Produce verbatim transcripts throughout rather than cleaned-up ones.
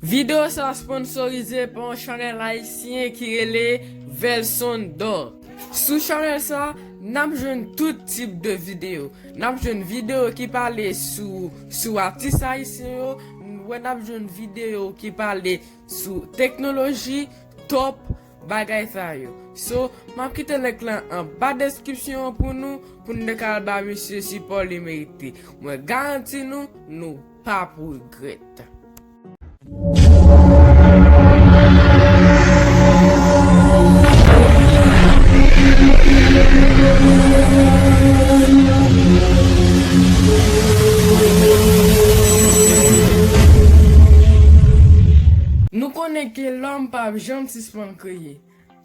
Videyo sa a sponsorize pa yon chanèl ayisyen ki rele Velson Dor. Sou chanèl sa a, n ap jwenn tout tip de videyo. N ap jwenn videyo ki pale sou, sou atis ayisyen yo, n ap jwenn videyo ki pale sou teknoloji, top, bagay sa yo. So, m ap kite link lan anba deskripsyon an pou nou, pou n te ka al ba misye sipò li merite. Mwen garanti nou, nou p ap regrèt. Nou konnen ke lòm p ap janm sispann kreye.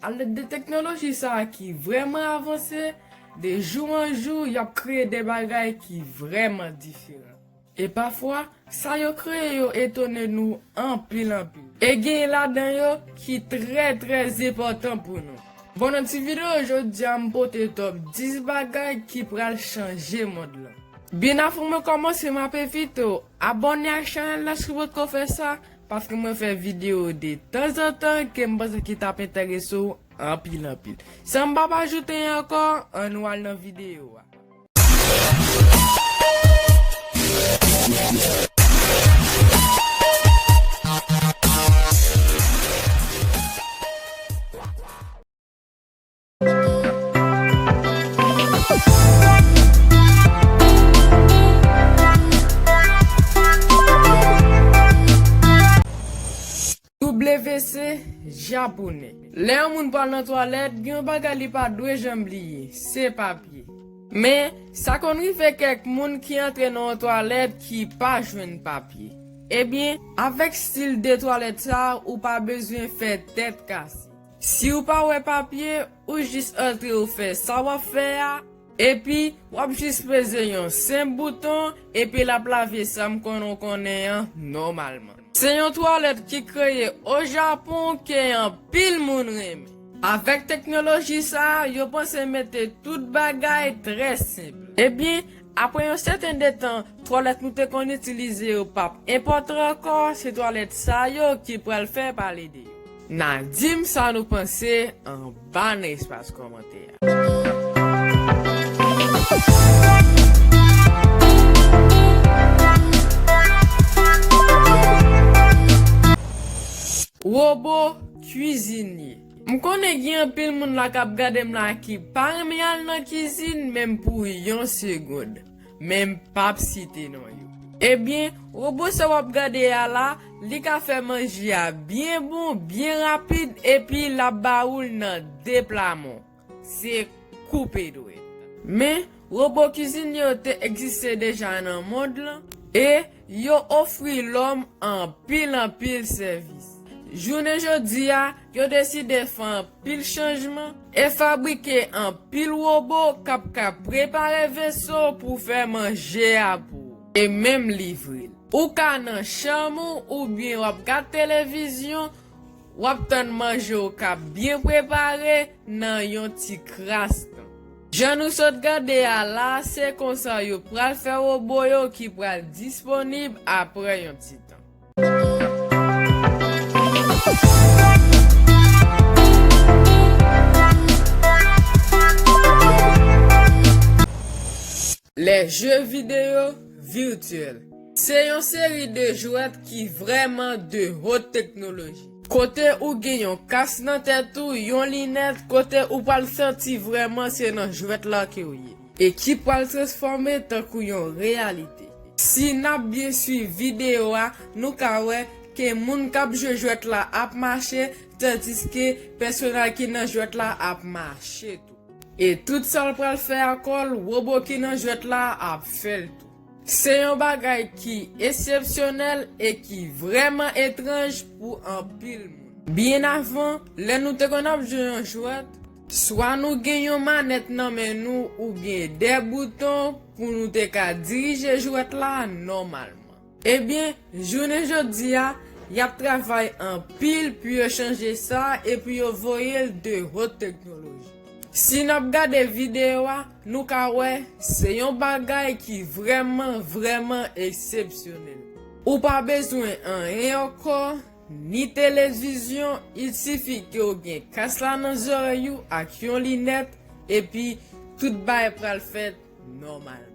Alèd de teknoloji sa a ki vrèman avanse, de jou an jou, y ap kreye de bagay ki vrèman diferan. E pafwa, sa yo kreye yo etone nou anpil, anpil. E gen ladan yo ki trè, trè enpòtan pou nou. Bon, nan ti videyo jodi a, m pote top dis bagay ki pral chanje mond lan. Byen avan mwen kòmanse, m ap envite w abòne ak chanèl la si w potko fè sa, paske mwen fè videyo de tanzantan ke m panse ki t ap enterese w anpil, anpil. San m p ap ajoute ankò, ann nou al nan videyo a. W C japonè. Lè yon moun pral nan twalèt, gen yon bagay li pa dwe janm bliye, se papye. Men, sa konn rive kèk moun ki antre nan yon twalèt ki pa jwenn papye. Ebyen, avèk stil de twalèt sa a, ou pa bezwen fè tèt kase. Si w pa wè papye, ou jis antre, ou fè sa w ap fè a, epi w ap jis peze yon senp bouton, epi l ap lave sa m konnen w konnen an nòmalman. Se yon twalèt ki kreye o Japon ke anpil moun renmen. Avèk teknoloji sa a, yo panse mete tout bagay trè senp. Ebyen, apre yon sèten de tan, twalèt nou te konn itilize yo p ap enpòtan ankò, se twalèt sa yo ki pral fè pale de yo. N a di m sa nou panse anba nan espas kòmantè a. Wobo kwizinye. M konnen gen anpil moun la k ap gade m la ki pa renmen al nan kizin menm pou yon segonn. Men m p ap site non yo. Ebyen, wobo sa w ap gade a la, li ka fè manje a byen bon, byen rapid, epi l ap ba ou l nan de pla men w. Se koupe dwèt. Men, wobo kizin yo te egziste deja nan mond lan, e yo ofri lòm anpil, anpil sèvis. Jounen jodi a, yo deside fè anpil chanjman e fabrike anpil wobo k ap ka prepare veso pou fè manje a pou ou, e menm livre l. Ou ka nan chanm ou, oubyen w ap gad televizyon, w ap tann manje w k ap byen prepare nan yon ti kras tan. Jan nou sot gade a la, se konsa yo pral fè wobo yo ki pral disponib apre yon ti tan. Les jeux vidéo virtuels. Se yon seri de jwèt ki vrèman de haute technologie. Kote ou gen yon kas nan tèt ou, yon linèt, kote ou pral santi vrèman se nan jwèt la ke w ye. E ki pral transfòme tankou yon reyalite. Si n ap byen swiv videyo a, nou ka wè ke moun k ap jwe jwèt la ap mache, tandiske pèsonaj ki nan jwèt la ap mache tou. E tout sa l pral fè a kò l, wobo ki nan jwèt la ap fè l tou. Se yon bagay ki eksepsyonèl e ki vrèman etranj pou anpil moun. Byen avan, lè nou te konn ap jwe yon jwèt, swa nou gen yon manèt nan men nou oubyen de bouton pou nou te ka dirije jwèt la nòmalman. Ebyen, jounen jodi a, y ap travay anpil pou yo chanje sa epi yo voye l de haute technologie. Si n ap gade videyo a, nou ka wè se yon bagay ki vrèman, vrèman eksepsyonèl. Ou pa bezwen anyen ankò, ni televizyon, il sifi ke w gen kas la nan zòrèy ou ak yon linèt, epi tout bagay pral fèt nòmalman.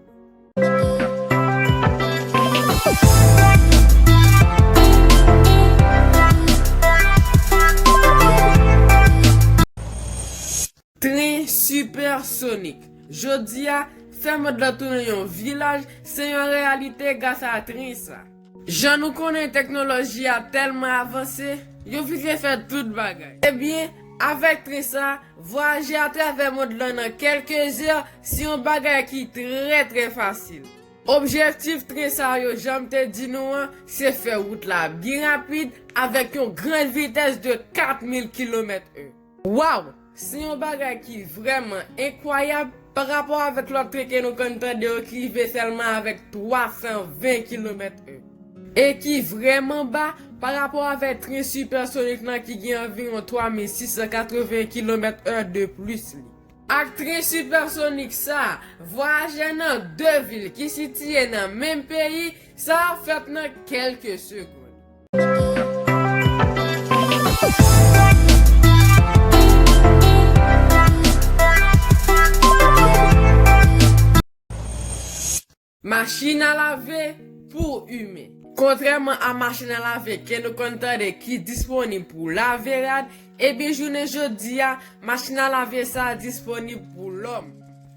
Tren sipèsonik. Jodi a, fè mond lan tounen yon vilaj, se yon reyalite gras a tren sa. Jan nou konnen teknoloji a tèlman avanse, yo vin fè tout bagay. Ebyen, avèk tren sa, vwayaje atravè mond lan nan kèlke zè, se yon bagay ki trè, trè fasil. Objektif tren sa yo, jan m te di nou an, se fè wout la byen rapid avèk yon gran vitès de kat mil kilomèt è. Waw! Se yon bagay ki vrèman enkwayab pa rapò avèk lòt tren ke nou konn tande yo ki rive sèlman avèk twa san ven kilomèt è. E ki vrèman ba pa rapò avèk tren sipèsonik lan ki gen anviwon twa mil sis san katreven kilomèt è de plis li. Ak tren sipèsonik sa, vwayaje nan de vil ki sitiye nan menm peyi, sa ap fèt nan kèlke segonn. Machin a lave pou imen. Kontrèman a machin a lave ke nou konn tande ki disponib pou lave rad, ebyen jounen jodi a, machin a lave sa a disponib pou lòm.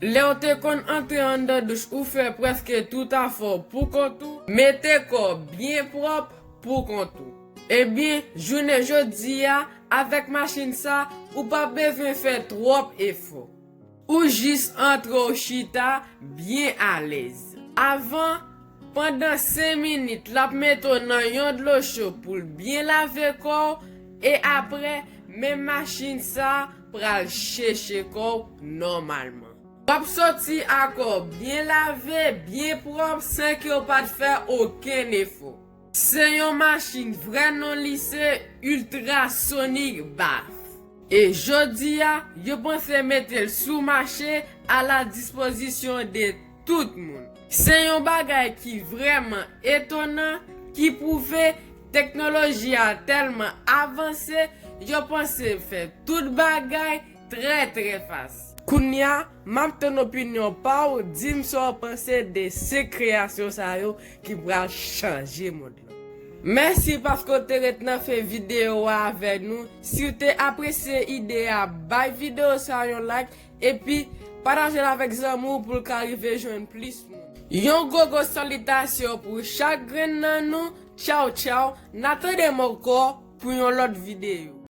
Lè w te konn antre anndan douch ou fè prèske tout afè w pou kont ou, mete kò w byen pwòp pou kont ou. Ebyen, jounen jodi a, avèk machin sa, ou p ap bezwen fè twòp efò. Ou jis antre w chita byen alèz. Avan, pandan senk minit, l ap mete w nan yon dlo cho pou l byen lave kò w, e apre, menm machin sa pral cheche kò w nòmalman. W ap soti a kò w byen lave, byen pwòp, san ke w pa t fè okenn efò. Se yon machin, vrè non li se Ultrasonic Bath. E jodi a, yo panse mete l sou mache a la dispozisyon de tout moun. Se yon bagay ki vrèman etonan, ki pwouve teknoloji a tèlman avanse, yo panse fè tout bagay trè, trè fas. Kounye a, m ap tann opinyon pa w, di m sa w panse de senk kreyasyon sa yo ki pral chanje mond lan. Mèsi paske w te ret nan fen videyo a avè nou. Si w te apresye ide a, bay videyo sa yon like, epi pataje l avèk zanmi w pou l ka rive jwenn plis moun. Yon gwo gwo salitasyon pou chak grenn nan nou. Tchaw, tchaw. N a tande m ankò pou yon lòt videyo.